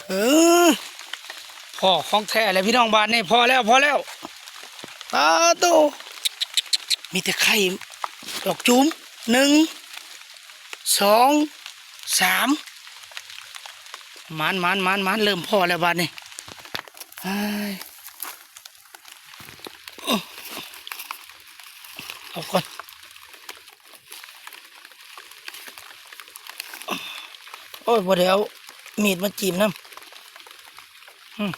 ເອີ ພໍ້ຂອງແທ້ແລ້ວພີ່ນ້ອງ ບາດນີ້ພໍ້ແລ້ວ ພໍ້ແລ້ວ. ປາໂຕ ມີແຕ່ໄຂ່ດອກຈູມ ໜຶ່ງ ສອງ ສາມ ໝານໆໆໆ ເລີ່ມພໍ້ແລ້ວບາດນີ້. ອ້າຍ ເອົາກ່ອນ. ໂອ້ຍ ບໍ່ໄດ້ເອົາມີດມາຈີມນຳ. ອືມ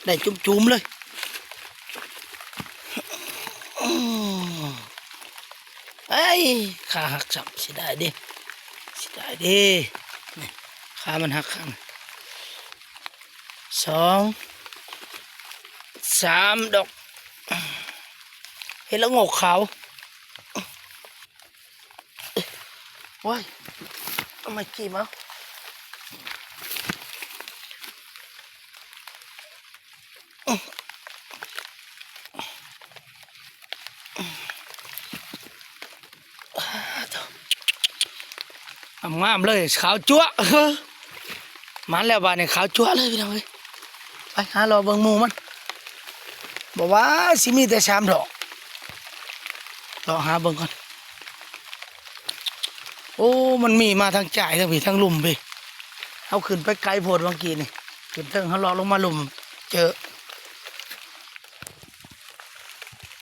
ໄດ້ຈຸ້ມໆເລີຍ. ອືມ ໄອ້ ຂາຫັກຊ້ຳ ເສຍດາຍເດ້ ເສຍດາຍເດ້. ນີ້ ຂາມັນຫັກຂ້າງ ສອງ ສາມດອກ ເຫັດລະໂງກຂາວ. ໂອ້ຍ ເອົາໄມ້ຈີ້ມາ. ງາມໆເລີຍ ຂາວຈັ້ວະ. ມາແລ້ວບາດນີ້ ຂາວຈັ້ວະເລີຍພີ່ນ້ອງເອີຍ. ໄປຫາເລາະເບິ່ງໝູ່ມັນ ບໍ່ວ່າຊິມີແຕ່ສາມດອກ. ເລາະຫາເບິ່ງກ່ອນ. ໂອ້ ມັນມີມາທາງຈ້າຍທາງພີ້ ທາງລຸ່ມພີ້. ເຮົາຂຶ້ນໄປໄກໂພດຫວ່າງກີ້ນີ້ ຂຶ້ນເທິງ ເຮົາເລາະລົງມາລຸ່ມ ເຈີ